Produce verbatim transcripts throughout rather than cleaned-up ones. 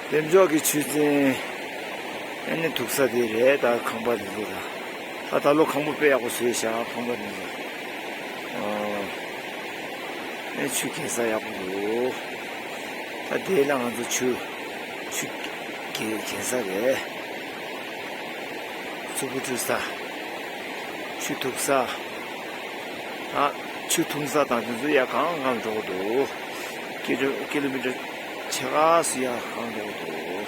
འདེམ་འཇོག་གི་ཆུ་ཚན། ཨ་ནི་འཐུག་ས་དེ་རེད། ད་ཁང་པ་འདི་ཚོ་ད། ད་ད་ལོ་ཁང་པ་དཔེ་ཡག་པོ་བཟོས་ཤག་ཁང་པ་འདི་ཚོ། ཨོ། ཨ་ནི་ཆུ་གྱེལ་ས་ཡག་པོ་འདུག་ད་དེ་ལ་ང་ཚོ་ཆུ། ཆུ་གྱེལ་གྱེལ་ས་རེད། ཆུ་བུ་བཀྲུ་ས། ཆུ་འཐུག་ས། ད་ཆུ་འཐུང་ས་དང་དེ་ཚོ་ཡར་གང་གང་འགྲོ་གི་འདུག་ཀི་ལོ་ཀི་ལོ་མི་ཊར་ཕྱེད་ཀ་ཙམ་ཡར་གང་འགྲོ་གི་འདུག་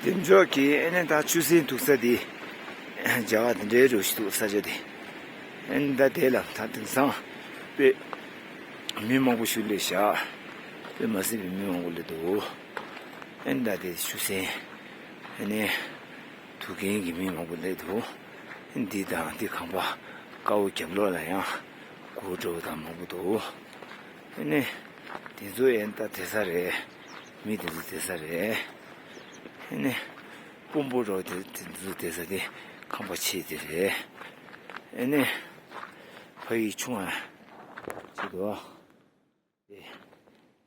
འདེམ་འཇོག་གི་ཨ་ནི་ད་ཆུ་སྲིན་འཐུག་ས་དེ། རྒྱ་གར་དེ་འདྲའི་རུ་ཞིག་འདུག་ས་ཆ་དེ། ཨ་ནི་ད་དེ་ལ་ད་དེང་སང་དཔེ་མི་མང་པོ་ཞིག་སླེབས་ཤག་དཔེ་མ་སྲིད་པའི་མི་མང་པོ་སླེབས་འདུག་ཨ་ནི་ད་དེ་ཆུ་སྲིན། ཨ་ནི་འཐུག་མཁན་གྱི་མི་མང་པོ་སླེབས་འདུག་འདི་དང་འདི་ཁང་པ་དཀར་པོ་རྒྱབ་ལོགས་ལ་ཡང་སྒོ་འགྲོ་བ་དང་མང་པོ་འདུག་ཨ་ནི་དེ་ཚོ་ཡན་ད་བསྡད་ས་རེད། མི་དེ་ཚོ་བསྡད་ས་རེད། ཨ་ནི་དཔོན་པོ་རོ་དེ་དེ་ཚོ་བསྡད་ས་དེ་ཁང་པ་ཕྱེད་དེ་རེད། ཨ་ནི་ཕ་ཡུལ་ཆུང་བ་ཅིག་འདུག་དེ་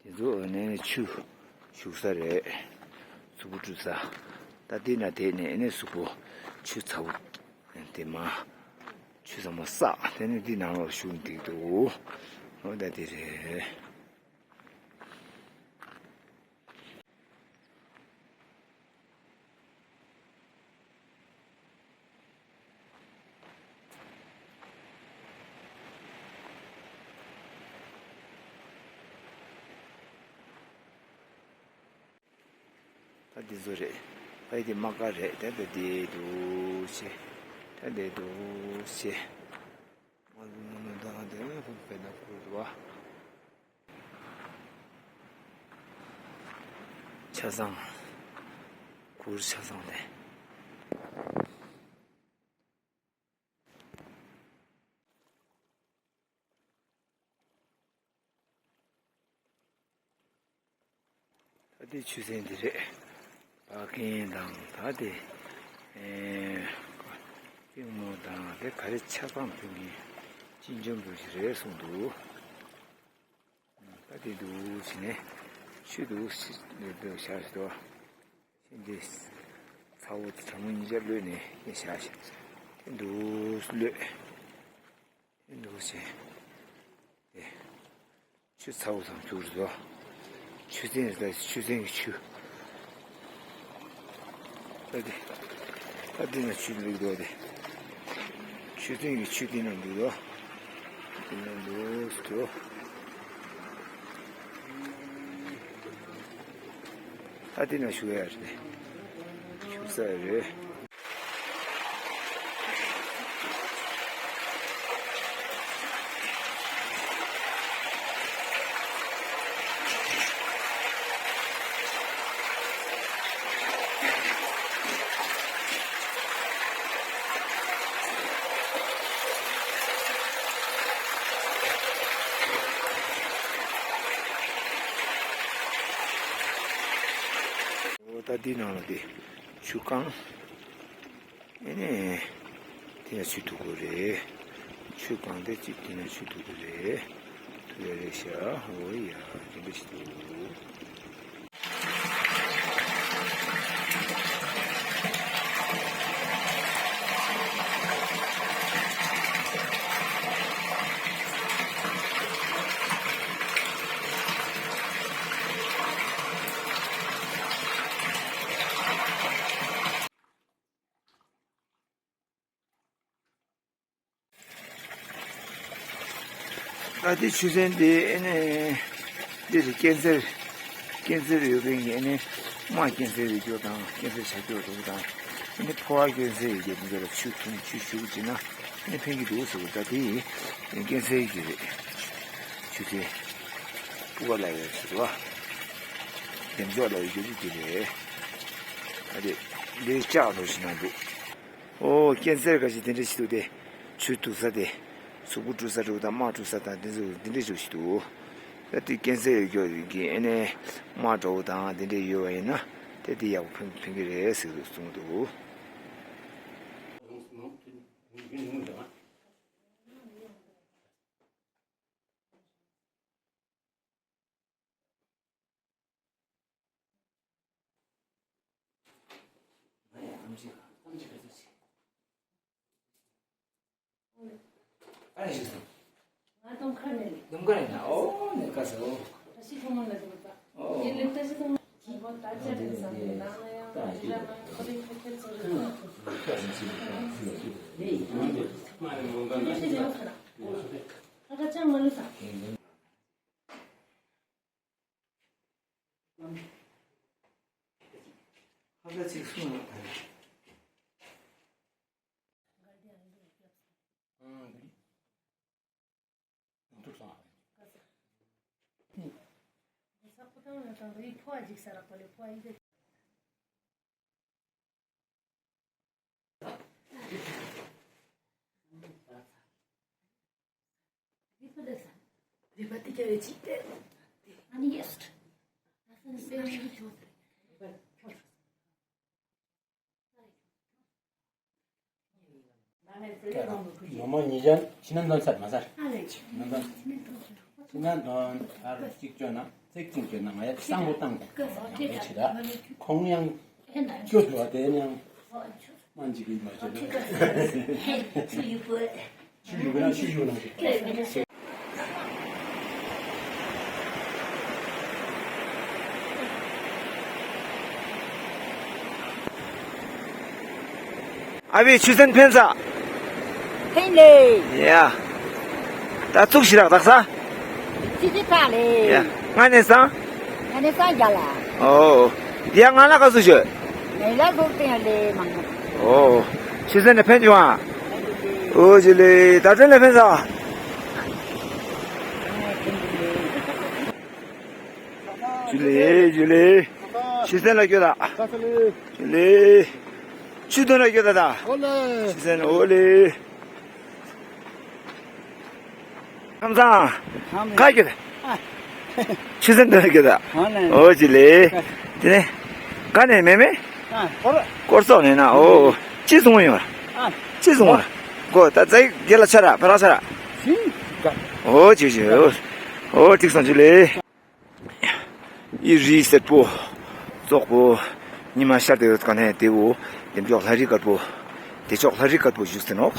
དེ་ཚོ་ནས་ཆུ་བཞུགས་ས་རེད། གཟུགས་པོ་བཀྲུ་ས། ད་འདི་ན་དེ་ནས་ནས་གཟུགས་པོ་ཆུ་ཚ་པོ་དེ་མ། ཆུ་ཚང་མ་བསགས་དེ་ནས་འདི་ནང་ལོགས་བཞུགས་འདུག་འོ་ད་དེ་རེད། ད་འདི་ཚོ་རེད། ད་འདི་དམག་སྒར་རེད། ད་འདི་འདི་འདུག་ཅེ། ད་འདི་འདུག་ཅེ། དམག་དཔོན་མོ་ནོ་ད་འདི་ཕུག་པའི་ནང་ཁུལ་རེད་བ། ཆ་ཚང་། གུར་ཆ་ཚང་རེད། ད་ལྟའི་ཆུ་ཚན་འདི་རེད། འབག་མཁན་དང་ད་ལྟའི་ཨེ་པུས་མོ་དང་དེ་ག་རེ་ཆ་ཚང་ཕུལ་མཁན་གཅིན་འཇོམས་པོ་ཞིག་རེད་གསུངས་འདུག་ད་དེ་འདུག་བྱས་ནས་ཆུ་འདུག་ཞིག་འདུག་བཞག་ཞིག་འདུག་འདི་ཚ་བོ་དེ་གྲང་མོ་གཉིས་ཆ་གློད་ནས་ཡིན་བཞག་ཞིག་དེ་འདུག་གློད། དེ་འདུག་བྱས། དེ་ཆུ་ཚ་བོ་ཚང་བཅུག་རེད་དོ། ཆུ་ཚན་རེད་ད། ཆུ་ཚན་གྱི་ཆུ། ད་དེ། ད་འདི་ན་ཆུ་འདུག་དོ་དེ། ཆུ་ཚན་གྱི་ཆུ་འདི་ན་འདུག་དོ། འདི་ན་འདུག་དོ། ད་འདི་ན་བཞུགས་ཡ་རེད། བཞུགས་ས་རེད། འོ་ད་འདི་ནང་ལ་དེ་ཆུ་བཀང་། ཨེ་ནས། དེ་ཡང་ཆུ་འཐུང་དགོས་རེད། ཆུ་གང་དེ་ཅིག་དེ་ན་ཆུ་འཐུང་དགོས་རེད། འཐུང་ཡ་རེད་ཤག་འོ་ཡ། དེ་འདྲ་ཞིག་འདུག་ད་ལྟའི་ཆུ་ཚན་འདི་ཨེ་ནས་འདི་རེད། ཀན་སར། ཀན་སར་ཡོད་མཁན་གྱི་ཨེ་ནས་དམར་ཀན་སར་ཡོད་རྒྱུ་དང་ཀན་སར་ཆགས་རྒྱུ་འདུག་དང་ཨེ་ནས་ཕོ་བ་ཀན་སར་ཡོད་རྒྱུ་འདི་ཚོ་ལ་ཆུ་འཐུང་ཆུ་བཞུ་བྱས་ན་ཨེ་ནས་ཕན་གྱི་འདུག་ཟེར་བ། ད་དེ་ཀན་སར་གྱི་རེད། ཆུ་ཚན་སྤུ་ག་ལ་ཡོད་ཟེར་བ། འདེམ་འཇོག་ལ་ཡོད་རྒྱུ་འདི་རེད། ད་དེ་འདི་ལྕགས་འགྲོ་བཞིན་ན་འདུག་ཨོ་ཀན་སར་ག་ཞིག་དེ་འདྲ་ཞིག་འདུག་སྟེ། ཆུ་འཐུང་ས་དེ། གཟུགས་པོ་བཀྲུ་ས་འདྲ་བོ་དང་དམར་བཀྲུ་ས་དང་དེ་ཚོ་དེ་འདྲ་ཞིག་འདུག་ད་དེ་ཀན་སར་ཡོད་རྒྱུ་གི་ཨེ་ནས་དམར་འདྲ་བོ་དང་དེ་འདྲ་ཡོད་པ་ཡིན་ན་དེ་དེ་ཡག་པོ་ཕན་ཕན་གི་རེད་ཟེར་གསུངས་འདུག་ཨ་ཞིག་སོང་། ང་དུང་དཀར་ནས་རེད། དུང་དཀར་ཡིན་ན། ཨོ་ནས་དཀར་སོ། བཀྲ་ཤིས་ལྷུན་མོ་ལ་འགྲོ་བ། ཨོ། ཡིན་ནའི་བཀྲ་ཤིས་ལྷུན་མོ་གི་བོ་ད་ཅི་རེད་བསམ་ནས་ནང་ན་ཡང་རི་ར་མ་ཁོ་རེ་ཁ་ཁྱེར་ཚོ་རེད། བཀྲ་ཤིས་ལྷུན་མོ་ཁ་ན། ཁ་ཁ་ཅང་མ་ལུས་ས། ཁ་ཁ་ཅིག་གསུངས་ཡོད་ད་རེད། མ་མོ་ཉིས་བརྒྱ་ཕྱི་ནང་འདོན་ཚར་མ་ཚར། ཕྱི་ནང་འདོན་ཚར། གཅིག་བཅོས་ན་ཚིག་གཅིག་བཅོས་ན་ང་ཡ་གསང་པོ་བཏང་དང་། ཡ་ཆེ་ད་ཁོང་ཡང་སྐྱོ་འདུག་བ། དེ་ཡང་མ་འཇིག་གི་མ་བཅོས་ན། ཆུ་ཡུག་པོ། ཆུ་ཡུག་ན་ཆུ་ཡུག་ན། ཨ་བི་ཆུ་ཚན་ཕན་ས། ཕན་ལེ། ཡ། ད་ཚུགས་ཞི་རག་དག་ས། ཅི་ཅི་ཐག་ལེ། ཡ། ང་ནས་སང་། ང་ནས་སང་རྒྱ་ལ། ཨོ། ཡ་ང་ལ་ག་སུ་ཞོད། ངའི་ལ་སོགས་ཏེ་ཡ་ལེ་མང་མང་། ཨོ། ཆུ་ཚན་ནས་ཕན་བྱུང་ཨ། ཨོ་ཅི་ལེ། ད་ཚན་ནས་ཕན་ས། ཇུ་ལེ་ཇུ་ལེ། ཆུ་ཚན་ལ་སྐྱོད་ད། ཇུ་ལེ། ཆུ་དོན་ལ་སྐྱོད་ད་ད། ཨོ་ལེ། ཆུ་ཚན་ཨོ་ལེ། ཁམས་བཟང་། ཁམས་ཁ་སྐྱོད་ད། ཨ། ཆུ་ཚན་དོན་ལ་སྐྱོད་ད། ཨོ་ལེ། ཨོ་ཅི་ལེ། དེ་ནས་ག་ནས་མེ་མེ། ཨ། སྐོར། སྐོར་སོགས་ནས་ན་ཨོ། ཅི་གསུང་ཡོང་། ཨ། ཅི་གསུང་། གོ་ད་ཙེ་རྒྱལ་ལ་ཆ་ར་ཕ་ར་ཆ་ར། ཨོ་ཅི་ཅི་ཨོ། ཨོ་ཅིག་སོང་ཅི་ལེ། ཨི་རི་སེར་པོ། ཙོག་པོ། ཉི་མ་ཤར་ཏེ་ཡོད་ཀ་ནས་དེ་བོ། དེ་ཕྱོགས་ལྷ་རི་དཀར་པོ། དེ་ཕྱོགས་ལྷ་རི་དཀར་པོ་བཞུགས་ཟེར་ནོག་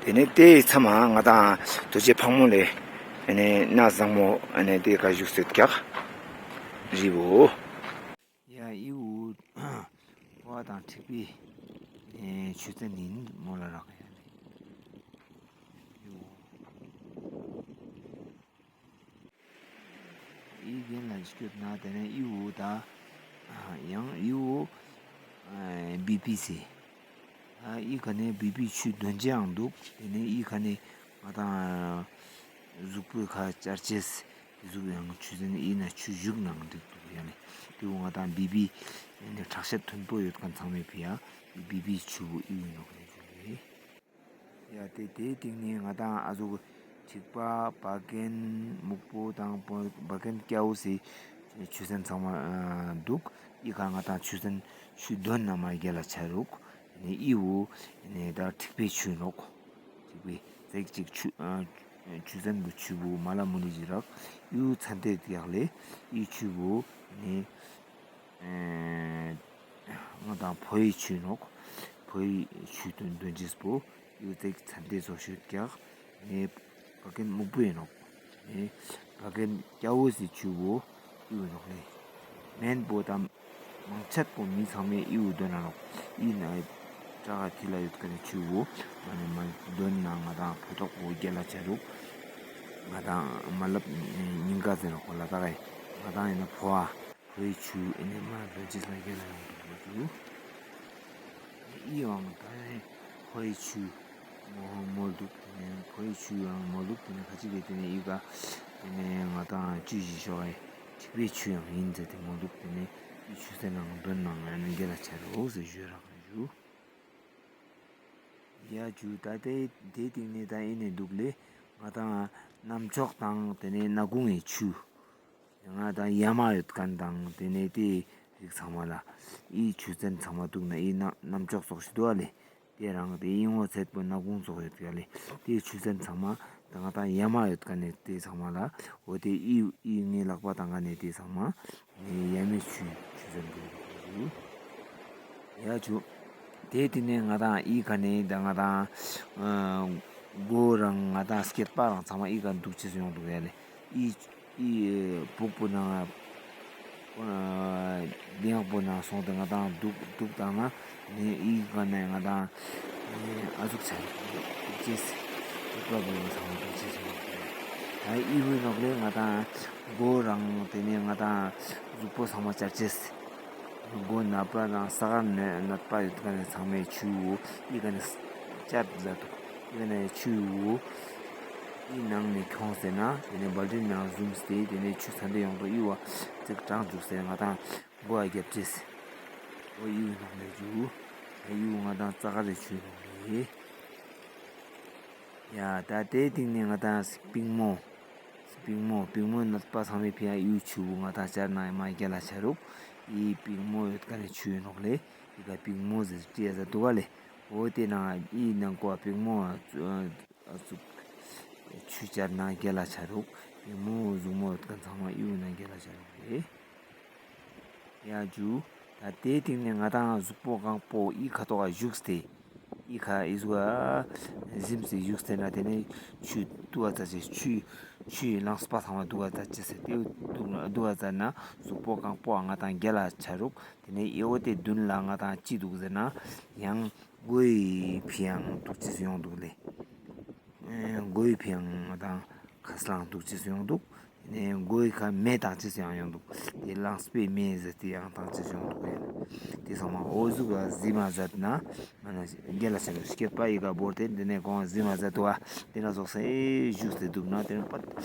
དེ་ནས་དེ་མཚམས་ང་དང་རྡོ་རྗེ་ཕག་མོ་ལས། ཨ་ནས་གནའ་བཟང་མོ་ཨ་ནས་དེ་ག་བཞུགས་ཟེར་ཀྱག་རི་བོ། ཡ་ཨི་བོ། ཕོ་བ་དང་འཁྲིག་པའི་ཆུ་ཚན་ཡིན་མོ་ལ་རག་ཡ་ལེ། ཨི་བོ། ཨི་རྒན་ལ་སྐྱོད་ན་དེ་ནས་ཨི་བོ་ད། ཡང་ཨི་བོ། བི་པི་སི། ཨི་ཁ་ནས་བི་པི་ཆུ་འདོན་ཅེའང་འདུག་དེ་ནས་ཨི་ཁ་ནས་ང་དང་གཟུགས་པོའི་ཁ་སྦྱར་ཅེས་གཟུགས་ཡང་ཆུ་ཚན་ཨི་ན་ཆུ་བཞུགས་ནང་འདུག་འདུག་ཡ་ལེ། དེ་བོ་ང་དང་བི་པི་ཁྲག་ཤེད་མཐོན་པོ་ཡོད་མཁན་ཚང་མས་ཕི་ཡ་བི་པི་ཆུ་བོ་ཨི་བོ་ནོ་ག་ནས་ཆུ་ལེ། ཡ་དེ་དེའི་སྟེང་ནས་ང་དང་ཨ་ཟུག་ཁྲིག་པ་བ་རྒན་སྨུག་པོ་དང་བ་རྒན་སྐྱ་བོ་སི་ཆུ་ཚན་ཚང་མ་འདུག་ཨི་ཁ་ང་དང་ཆུ་ཚན་ཆུ་འདོན་ན་མ་རྒྱལ་ལ་ཆ་རུག་ནས་ཨི་བོ་ནས་ད་ཁྲིག་པའི་ཆུ་ནོག་ཁྲིག་པའི་ཙེག་ཅིག་ཆུ་ཆུ་ཚན་བུ་ཆུ་བོ་མ་ལ་མུ་ལི་ཇི་རག་ཨི་བོ་ཚན་ཏེ་དེ་ཡག་ལེ་ཨི་ཆུ་བོ་ནས། ང་དང་ཕོ་ཡི་ཆུ་ནོག་ཕོ་ཡི་ཆུ་དོན་དོན་ཅིས་པོ་ཡུ་ཙེག་ཚན་ཏེ་ཚོ་ཤོད་ཀྱག་ནས་བ་ཀན་སྨུག་པོ་ཡིན་ནོག་ནས་བ་ཀན་སྐྱ་བོ་སི་ཆུ་བོ་ཡུ་ནོག་ལེ། མེན་པོ་དམ་མང་ཆད་པོ་མི་ཚང་མས་ཡུ་དོན་ན་ནོག་ཡིན་ན་ཀྲ་ག་ཐི་ལ་ཡོད་ཀ་ནས་ཆུ་བོ་མ་ནས་མ་དོན་ན་ང་དང་ཕོ་ཐོག་པོ་རྒྱལ་ལ་ཆ་རུག་ང་དང་མ་ལབ་ཉིན་ག་ཟེར་ནོག་ལ་ད་ག་ང་དང་ཡིན་ན་ཕོ་བ། ཁོའི་ཆུ་ཨེ་ནས་མ་ལོ་ཅི་ལ་རྒྱ་ལ་ཡོང་གི་འདུག་ཨི་ཡོང་ད་ཁོའི་ཆུ་མོ་མོ་ལུག་དེ་ནས་ཁོའི་ཆུ་ཡང་མོ་ལུག་དེ་ནས་ཁ་ཅིག་གི་དེ་ནས་ཨི་ག་དེ་ནས་ང་དང་བཅུ་བཞི་ཤོག་ཨེ་ཁྲིག་པའི་ཆུ་ཡང་ཡིན་ཟེར་དེ་མོ་ལུག་དེ་ནས་ཨི་ཆུ་ཚན་ནང་འདོན་ནང་ཨེ་ནས་རྒྱ་ལ་ཆ་རོགས་ཟེར་ཞུ་རག་ཞུ། ཡ་ཇུ་ད་དེ་དེ་སྟེང་ནས་ད་ཨེ་ནས་འདུག་ལེ་ང་དང་རྣམ་ཅོག་དང་དེ་ནས་སྣ་ཁུང་ངི་ཆུ། ང་དང་ཡ་མ་ཡོད་མཁན་དང་དེ་ནས་དེ་རིགས་ཚང་མ་ལ་ཨི་ཆུ་ཚན་ཚང་མ་འདུག་ན་ཨི་ན་རྣམ་ཅོག་ཙོགས་ཤིག་འདུག་ཨ་ལེ། དེ་རང་དེ་ཨི་ངོ་ཚད་པོ་སྣ་ཁུང་ཙོགས་ཡོད་ཀྱ་ལེ། དེ་ཆུ་ཚན་ཚང་མ་ད་ང་དང་ཡ་མ་ཡོད་མཁན་ནས་དེ་ཚང་མ་ལ་འོ་དེ་ཨི་ཨི་ངའི་ལག་པ་དང་ག་ནས་དེ་ཚང་མ་ངའི་ཡ་མའི་ཆུ་ཆུ་ཚན་འདུག་ཡ་ཇུ། དེའི་སྟེང་ནས་ང་དང་ཨི་ཁ་ནས་ད་ང་དང་ཨ་མགོ་རང་ང་དང་སྐེད་པ་རང་ཚང་མ་ཨི་ཁ་འདུག་ཅེས་ཡོང་འདུག་ཡ་ལེ། ཨི་ཨི་ཕུག་པོ་ནང་ཨ་གདན་པོ་ནང་སོང་སྟེ་ང་དང་འདུག་འདུག་བཏང་ན་ནི་ཨི་ཁ་ནས་ང་དང་ཨ་ཟུག་ཆ་འདུག་ཅེས་སྐེད་པ་མགོ་ཚང་མ་འདུག་ཅེས་ཡོང་འདུག་ཡ། ད་ཨི་བོའི་ནོག་ལེ་ང་དང་མགོ་རང་དེ་ནས་ང་དང་གཟུགས་པོ་ཚང་མ་བཅར་ཅེས། མགོ་ནད་པ་དང་ས་ག་ནད་ནད་པ་ཡོད་མཁན་ནི་ཚང་མས་ཆུ་བོ་ཨི་ཁ་ནས་བཅར་ལ་འདུག་ཨི་ཁ་ནས་ཆུ་བོ་ཨི་ནང་ནས་ཁྱོངས་ཟེར་ན་དེ་ནས་བལ་ཏི་ནང་ཟུམ་སྟེ་དེ་ནས་ཆུ་ཚ་འདི་ཡོང་དུ་ཨི་བ་ཙིག་གྲང་འཇུག་ཟེར་ང་དང་མགོ་ཨ་རྒྱབ་ཅེས། ཨོ་ཨི་བོའི་ནང་ནས་འཇུ། ཨི་བོ་ང་དང་ཙ་ག་རེ་ཆུ་ཡོང་ལེ། ཡ་ད་དེའི་སྟེང་ནས་ང་དང་པིང་མོ། པིང་མོ་པིང་མོ་ནད་པ་ཚང་མའི་ཕི་ཡ་ཡུ་ཆུ་བོ་ང་དང་བཅར་ན་མ་རྒྱལ་ལ་ཆ་རུག་ཨི་པིང་མོ་ཡོད་ཀ་ནས་ཆུ་ཡོད་ནོག་ལེ། ཨི་ཀ་པིང་མོ་ཟེར་ཏི་ཡ་ཟ་འདུག་ག་ལེ། འོ་དེ་ན་ཨི་ནང་ཀོ་པིང་མོ་ཨ་ཙུག་ཆུ་བཅར་ན་རྒྱལ་ལ་ཆ་རུག་པིང་མོ་གཟུགས་མོ་ཡོད་ཀ་ཚང་མ་ཨི་བོ་ན་རྒྱལ་ལ་ཆ་རུག་ལེ། ཡ་ཇུ། ད་དེའི་སྟེང་ནས་ང་དང་གཟུགས་པོ་གང་པོ་ཨི་ཁ་ཐོག་ག་བཞུགས་ཏེ། ཨི་ཁ་ཨི་ཟུག་ག་ཟིམ་སི་བཞུགས་ཏེ་ན་དེ་ནས་ཆུ་འདུག་ག་ཙ་ཅེ་ཆུ་ཆུ་ཡི་ལངས་པ་ཚང་མ་འདུག་ག་ཙ་ཅེ་ཟེར་ཏེ་འདུག་འདུག་ག་ཙ་ན་གཟུགས་པོ་གང་པོ་ང་དང་རྒྱལ་ལ་ཆ་རུག་དེ་ནས་ཨི་འོ་དེ་མདུན་ལ་ང་དང་ཅི་འདུག་ཟེར་ན་ཡང་མགོ་ཡི་ཕི་ཡང་འདུག་ཅེས་ཡོང་འདུག་ལེ། མགོའི་ཕིའང་དང་ཁ་སླང་འདུག་ཅེས་ཡོང་འདུག་ནས་མགོའི་ཁ་མེ་བཏང་ཅེས་ཡང་ཡོང་འདུག་དེ་ལངས་པའི་མེ་ཟེར་ཏེ་ཡང་བཏང་ཅེས་ཡོང་འདུག་ཡ། དེ་ཚང་མ་འོ་ཟུག་ག་གཟིམ་མ་ཟད་ན་མ་ན་རྒྱལ་ལ་ཆ་རུག་སྐེད་པ་ཡི་ག་བོར་ཏེ་འདི་ནས་གོང་གཟིམ་མ་ཟད་དུ་བ་དེ་ན་ཟོག་སེ་བཞུགས་ཏེ་འདུག་ན་དེ་ནས་པ་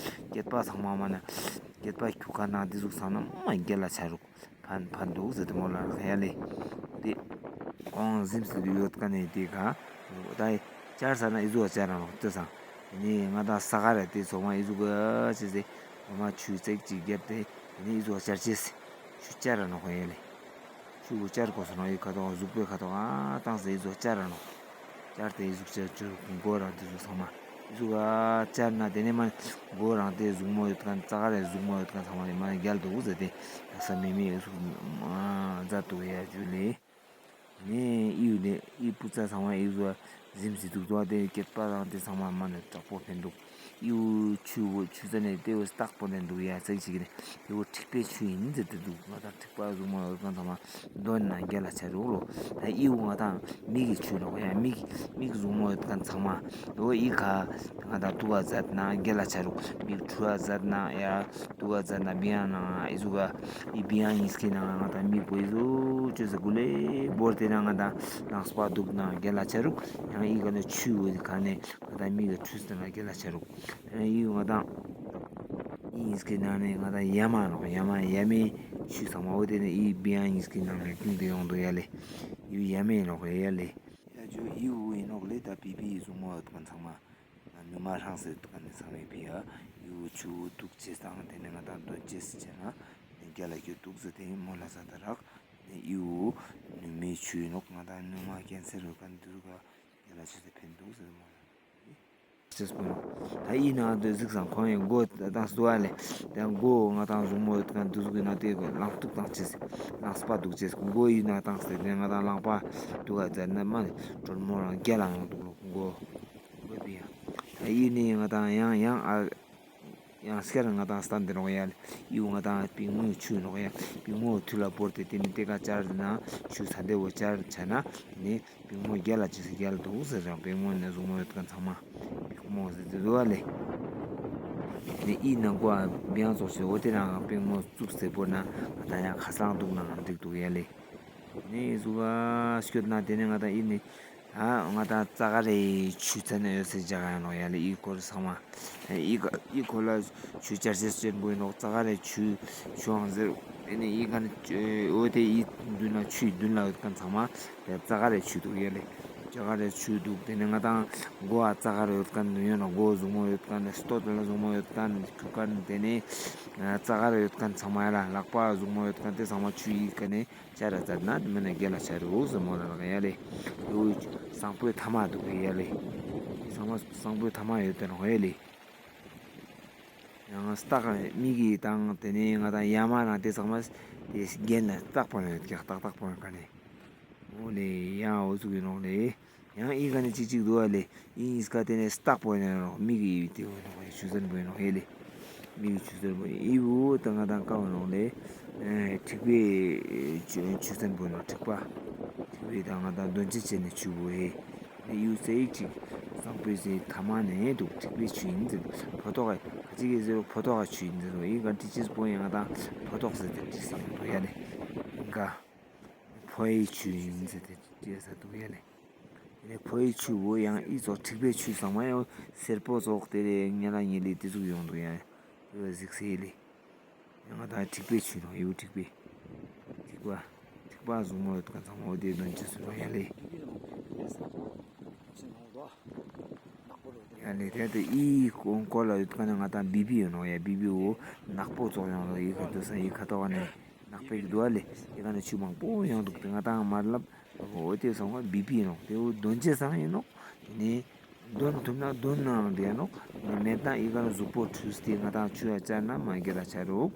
སྐེད་པ་ཚང་མ་མ་ན་སྐེད་པ་ཁྱུ་ཁ་ནང་དེ་ཟུག་ཚང་ན་མ་རྒྱལ་ལ་ཆ་རུག་ཕན་ཕན་འདུག་ཟེར་ཏེ་མོ་ལ་ལ་ཡ་ལེ། དེ་ཁོང་གཟིམ་ཟེར་དུ་ཡོད་ཀ་ནས་དེ་ག་ད་ཅར་ས་ན་ཨི་ཟུག་ཅར་ར་ནོག་ལྟོས་སང་། དེ་ནས་ང་དང་ས་ག་ར་དེ་ཚོ་མ་ཨི་ཟུག་ཅེ་ཟེ་འོ་མ་ཆུ་ཙེག་ཅིག་བརྒྱབ་སྟེ་དེ་ནས་ཨི་ཟུག་ཅར་ཅེས་ཆུ་ཅར་ར་ནོག་ཡ་ལེ། ཆུ་བོ་ཅར་གོ་སོང་ན་ཨི་ཁ་ཐོག་གཟུགས་པོའི་ཁ་ཐོག་ཨ་བཏང་ཟེ་ཨི་ཟུག་ཅར་ར་ནོག་ཅར་ཏེ་ཨི་ཟུག་ཅར་ཅུ་མགོ་རང་དེ་ཟུག་ཚང་མ། ཨི་ཟུག་ག་ཅར་ན་དེ་ནས་མ་མགོ་རང་དེ་གཟུགས་མོ་ཡོད་མཁན་ཙ་ག་རེ་གཟུགས་མོ་ཡོད་མཁན་ཚང་མ་ནས་མ་རྒྱལ་འདུག་ཟེར་ཏེ་ཡག་ས་མེད་མེད་ཨི་ཟུག་མཛད་འདུག་ཡ་ཇུ་ལེ། ནས་ཨི་ཡུ་ནས་ཨི་སྤུ་ཙ་ཚང་མ་ཨི་ཟུག་ག་གཟིམ་ཟི་འདུག་དོ་དེ་སྐེད་པ་དང་དེ་ཚང་མ་མ་ནས་དྲག་པོ་ཕན་འདུག་ཨི་ཡུ་ཆུ་བོ་ཆུ་ཙ་ནས་དེ་བོ་སྟག་པོ་ནས་འདུག་ཡ་ཙག་ཅིག་ནས་དེ་བོ་འཁྲིག་པའི་ཆུ་ཡིན་ཟེར་ཏེ་འདུག་ང་དང་འཁྲིག་པ་གཟུགས་མོ་ཡོད་མཁན་ཚང་མ། འདོན་ན་རྒྱལ་ལ་ཆ་རུག་ལོ། ད་ཨི་བོ་ང་དང་མིག་གི་ཆུ་ནོག་ཡ་མིག་མིག་གཟུགས་མོ་ཡོད་མཁན་ཚང་མ། འོ་ཨི་ཁ་ང་དང་དུ་བ་ཛད་ན་རྒྱལ་ལ་ཆ་རུག་མིག་ཁྲུ་བ་ཛད་ན་ཡ་དུ་བ་ཛད་ན་བི་ཡང་ན་ཨི་ཟུག་ག་ཨི་བི་ཡང་ཉིས་ཀི་ནང་ང་དང་མིག་པོ་ཨི་ཟུག་ཅོས་སེ་གུ་ལེ་བོར་ཏེ་ན་ང་དང་ལངས་པ་འདུག་ན་རྒྱལ་ལ་ཆ་རུག་ཡང་ཨི་ག་ནས་ཆུ་བོ་ག་ནས་ང་དང་མིག་གི་ཁྲུས་སྟེ་ན་རྒྱལ་ལ་ཆ་རུག་ཡུ་ང་དང་ཨིན་སྐད་ནང་ནས་ང་དང་ཡ་མ་ནོག་ཡ་མ་ཡ་མའི་ཆུ་ཚང་མ་འོ་དེ་ནས་ཨི་བི་ཡང་ཨིན་སྐད་ནང་ནས་ཀུན་ཏུ་ཡོང་དུ་ཡ་ལེ། ཡུ་ཡ་མའི་ནོག་ཡ་ལེ། ཡ་ཇུ་ཨི་བོ་ཨིན་ནོག་ལེ། ད་པི་པི་ཨི་གཟུགས་མོ་ཡོད་མཁན་ཚང་མ་ང་ནུ་མ་ཧྲང་ཟེར་དུ་ག་ནས་ཚང་མའི་ཕི་ཡ་ཡུ་ཆུ་བོ་འདུག་ཅེས་དང་དེ་ནས་ང་དང་འདོན་ཅེས་ཟེར་བྱས་ན་ནས་རྒྱ་ལ་རྒྱུ་འདུག་ཟེར་དེ་མོ་ལ་ཟ་ད་རག་ནས་ཨི་བོ་ནུ་མའི་ཆུ་ཨིན་ནོག་ང་དང་ནུ་མ་ཀན་སར་ཡོད་མཁན་འདི་ཚོ་ག་རྒྱ་ལ་ཆུ་ཟེར་ཕན་འདུག་ཟེར་མོ་ལ། ཅེས་པོ། ད་ཡིན་ནའང་དེ་གཟིགས་སང་ཁོང་ཡི་མགོ་བཏང་སྟུ་བ་ལས། དེ་མགོ་ང་དང་གཟུགས་མོ་ཡོད་མཁན་དུ་གཟུགས་ཡིན་ན་དེ་གི་ལངས་སྟུག་བཏང་ཅེས། ལངས་པ་འདུག་ཅེས་མགོ་ཡིན་ན་བཏང་སྟེ་དེ་ང་དང་ལངས་པ་འདུག་ག་ཟེར་ན་མ་ནི་གྲོལ་མོ་རང་རྒྱ་ལ་ཡོང་འདུག་ལོ་མགོ། མགོ་བི་ཡ། ད་ཡིན་ནི་ང་དང་ཡང་ཡང་ཨ། ཡང་སྐྱར་ང་དང་སྟན་དེ་རོགས་ཡ་ལ་ཡིའུ་ང་དང་པིང་མོའི་ཆུ་རོགས་ཡ། པིང་མོ་ཐུ་ལ་བོར་ཏེ་དེ་ནི་དེ་ག་ཅར་ན་ཆུ་ཚ་འདེ་བོ་ཅར་ཆ་ན་དེ་ནི། པིང་མོ་རྒྱལ་ལ་ཅི་སི་རྒྱལ་འདུག་ཟེར་རང་པིང་མོ་ནས་གཟུགས་མོ་ཡོད་མཁན་ཚང་མ་པིང་མོ་ཟེར་ཏེ་འདུག་བ་ལེ། ནས་ཨི་ནང་གོ་བིང་ཙོགས་ཤིག་འོ་དེ་རང་པིང་མོ་བཙུགས་སེ་བོར་ན་ང་དང་ཡང་ཁ་སང་འདུག་ན་འགྲིག་འདུག་ཡ་ལེ། ནས་གཟུགས་ཨ་སྐྱོད་ན་དེ་ནས་ང་དང་ཨི་ནི་ད་ང་དང་རྩ་ག་རེ་ཆུ་ཚན་ཡོད་སེ་རྒྱ་ག་ཡང་ནོག་ཡ་ལེ་ཨི་སྐོར་ཚང་མ། ཨི་ཁ་ཨི་ཁོ་ལ་ཆུ་ཆར་ཆེ་ཅན་པོ་ཡིན་ནོག་རྩ་ག་རེ་ཆུ་ཆུའང་ཟེར། ཨེ་ནི་ཨི་ཁ་ནི་འོ་དེ་ཨི་མདུན་ན་ཆུའི་མདུན་ལ་ཡོད་མཁན་ཚང་མ་དེ་རྩ་ག་རེ་ཆུ་འདུག་ཡ་ལེ། རྩ་ག་རེ་ཆུ་འདུག་དེ་ནི་ང་དང་མགོ་ཨ་རྩ་ག་རེ་ཡོད་མཁན་ཡོད་ན་མགོ་གཟུགས་མོ་ཡོད་མཁན་སྟོད་ལ་གཟུགས་མོ་ཡོད་མཁན་ཁུ་མཁན་དེ་ནི་རྩ་ག་རེ་ཡོད་མཁན་ཚང་མ་ཡ་ལ་ལག་པ་གཟུགས་མོ་ཡོད་མཁན་དེ་ཚང་མ་ཆུ་ཡི་ཁ་ནི་ཅ་ར་ཙར་ན་མི་ན་རྒྱལ་ལ་ཆ་རུག་ཟེར་མོ་ལ་ལག་ཡ་ལེ། ཡོ་བཟང་པོའི་ཐ་མ་འདུག་ཡ་ལེ། བཟང་མ་བཟང་པོའི་ཐ་མ་ཡོད་དེ་ནོག་ཡ་ལེ། ཡང་སྟག་མིག་གི་དང་དེ་ནས་ང་དང་ཡ་མ་རང་དེ་ཚང་མ་དེ་རྒྱན་ལ་སྟག་པོ་ཡོད་ཀྱག་སྟག་སྟག་པོ་ཡོད་ཀ་ནས། འོ་ལེ། ཡང་འོ་ཟུག་ཡིན་ནོག་ལེ། ཡང་ཨི་ག་ནས་གཅིག་གཅིག་འདུག་བ་ལེ། ཨི་ཨིས་ཀ་དེ་ནས་སྟག་པོ་ཡིན་ནོག་མིག་གི་ཨི་དེ་འོ་ནོག་ཡ། ཆུ་ཚན་པོ་ཡིན་ནོག་ཧེ་ལེ། མིག་གི་ཆུ་ཚན་པོ་ཡིན། ཨི་བོ་ད་ང་དང་ཀ་བ་ནོག་ལེ། ཨེ་འཁྲིག་པའི་ཆུ་ཆུ་ཚན་པོ་ཡིན་ནོག་འཁྲིག་པ། འཁྲིག་པའི་ད་ང་དང་དོན་ཅི་བྱས་ནས་ཆུ་བོ་ཧེ། ཨི་བོ་ཟེར་ཡིག་ཅིག་བཟང་པོའི་ཟེར་ཐ་མ་ནས་འདུག་འཁྲིག་པའི་ཆུ་ཡིན་ཟེར། ཕོ་ཏོག་ག་ཁ་ཅིག་གིས་ཟེར་ཕོ་ཏོག་ག་ཆུ་ཡིན་ཟེར། ཨི་ག་འཁྲིག་ཅིས་པོ་ཡང་ང་དང་ཕོ་ཏོག་ཟེར་ཏེ་འཁྲིག་སམ་འདུག་ཡ་ལེ། ཨི་ག་ཕོ་ཡི་ཆུ་ཡིན་ཟེར་ཏེ་བྲིས་ས་འདུག་ཡ་ལེ། དེ་ནས་ཕོ་ཡི་ཆུ་བོ་ཡང་ཨི་ཙོགས་འཁྲིག་པའི་ཆུ་ཚང་མ་ཡང་སེར་པོ་ཙོགས་དེ་ལས་ཉེ་ལ་ཉེ་ལི་དེ་ཟུག་ཡོང་འདུག་ཡ། དེ་བ་གཟིགས་སེ་ལེ། ང་དང་འཁྲིག་པའི་ཆུ་ནང་ཡོད། འཁྲིག་པའི་འཁྲིག་པ་འཁྲིག་པ་གཟུགས་མོ་ཡོད་མཁན་ཚང་མ་འོ་དེ་དོན་ཅི་སུ་ནང་ཡ་ལེ། ཡ་ལེ། དེ་ལྟ་ཨི་ཀོང་ཀོ་ལ་ཡོད་མཁན་ནི་ང་དང་བི་བི་ཡོད་ནོག་ཡ། བི་བི་འོ་ནག་པོ་ཙོགས་ཡོང་ལོ། ཨི་ཁ་དོ་ས་ཨི་ཁ་ཐོག་ནས་ནག་པའི་གི་འདུག་བ་ལེ། ཨི་ཁ་ནས་ཆུ་མང་པོ་ཡོང་འདུག་དེ་ང་དང་མར་ལབ་འོ་དེ་སོང་བ་བི་བི་ཡོད་ནོག་དེ་འོ་དོན་ཅི་སང་ཡིན་ནོག་དེ་ནས་འདོན་ཐུབ་ན་འདོན་ནའང་འགྲིག་ནོག་མེད་ན་ཨི་ག་ལ་གཟུགས་པོ་འཁྲུས་ཏེ་ང་དང་ཆུ་ཡ་བཅར་ན་མ་རྒྱལ་ལ་ཆ་རུག་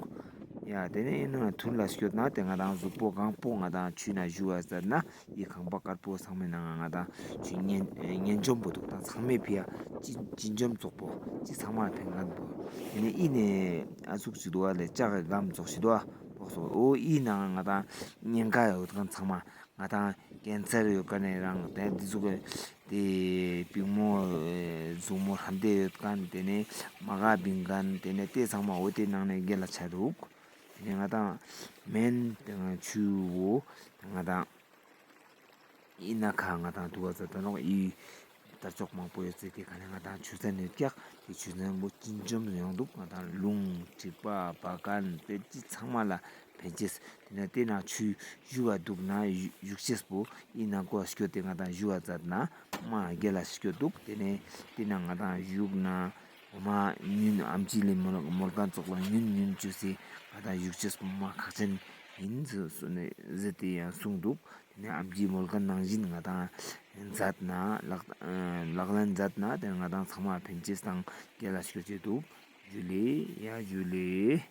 ཡ། དེ་ནས་ཨི་ནང་ཐུར་ལ་སྐྱོད་ན་དེ་ང་དང་གཟུགས་པོ་གང་པོ་ང་དང་ཆུ་ན་བཞུ་བ་ཟེར་ན་ཨི་ཁང་པ་དཀར་པོ་ཚང་མའི་ནང་ང་དང་ཆུ་ཉན་ཉན་འཇོམས་པོ་འདུག་དང་ཚང་མའི་ཕི་ཡ་ཅི་ཅི་འཇོམས་ཙོགས་པོ་ཅི་ཚང་མ་ཕན་མཁན་པོ། དེ་ནས་ཨི་ནས་ཨ་ཟུག་ཅིག་འདུག་བ་ལེ། ལྕགས་ཀྱི་སྒམ་ཙོགས་ཤིག་འདུག་བ་ལོག་སོ། འོ་ཨི་ནང་ང་དང་ཉེན་ཁ་ཡོད་མཁན་ཚང་མ། ང་དང་ཀན་སར་ཡོད་མཁན་ནས་རང་དེ་འདི་ཚོ་གི་དེ་པིང་མོ་ཨེ་གཟུགས་མོ་ཧྲན་ཏེ་ཡོད་མཁན། དེ་ནས་མ་ག་བིང་མཁན། དེ་ནས་དེ་ཚང་མ་འོ་དེ་ནང་ནས་རྒྱལ་ལ་ཆ་རུག་དེ་ནས་ང་དང་མེན་དེ་ང་ཆུ་བོ་ང་དང་ཨི་ན་ཁ་ང་དང་དུ་བ་ཙ་ད་ནོག་ཨི་དར་ལྕོག་མང་པོ་ཡོད་ཚེ་དེ་ག་ནས་ང་དང་ཆུ་ཚན་ནས་ཀྱག་དེ་ཆུ་ཚན་པོ་ཅི་འཇོམས་ཡོང་འདུག་ང་དང་རླུང་འཁྲིག་པ་བ་གན་དེ་ཅི་ཚང་མ་ལ་ཕན་ཅེས། དེ་ནས་དེ་ན་ཆུ་བཞུ་བ་འདུག་ན་བཞུ་ཅེས་པོ་ཨི་ན་གོ་སྐྱོད་དེ་ང་དང་བཞུ་བ་ཙ་ན་མ་རྒྱལ་ལ་སྐྱོད་འདུག་དེ་ནས་དེ་ན་ང་དང་བཞུགས་ན་འོ་མ་ཉུན་ཨམ་ཆི་ལི་མོལ་མོལ་གན་ཙོགས་ལ་ཉུན་ཉུན་བཅུ་སེ་ང་དང་བཞུགས་ཅེས་པོ་མ་ཁག་ཅན་ཡིན་ཟེར་ནས་ཟེར་དེ་ཡང་གསུངས་འདུག་དེ་ནས་ཨམ་ཆིའི་མོལ་གན་ནང་བཞིན་ང་དང་མཛད་ན་ལག་ལག་ལེན་མཛད་ན་དེ་ང་དང་ཚང་མ་ཕན་ཅེས་དང་རྒྱལ་ལ་སྐྱོད་ཅེས་འདུག་ཇུ་ལེ། ཡ་ཇུ་ལེ།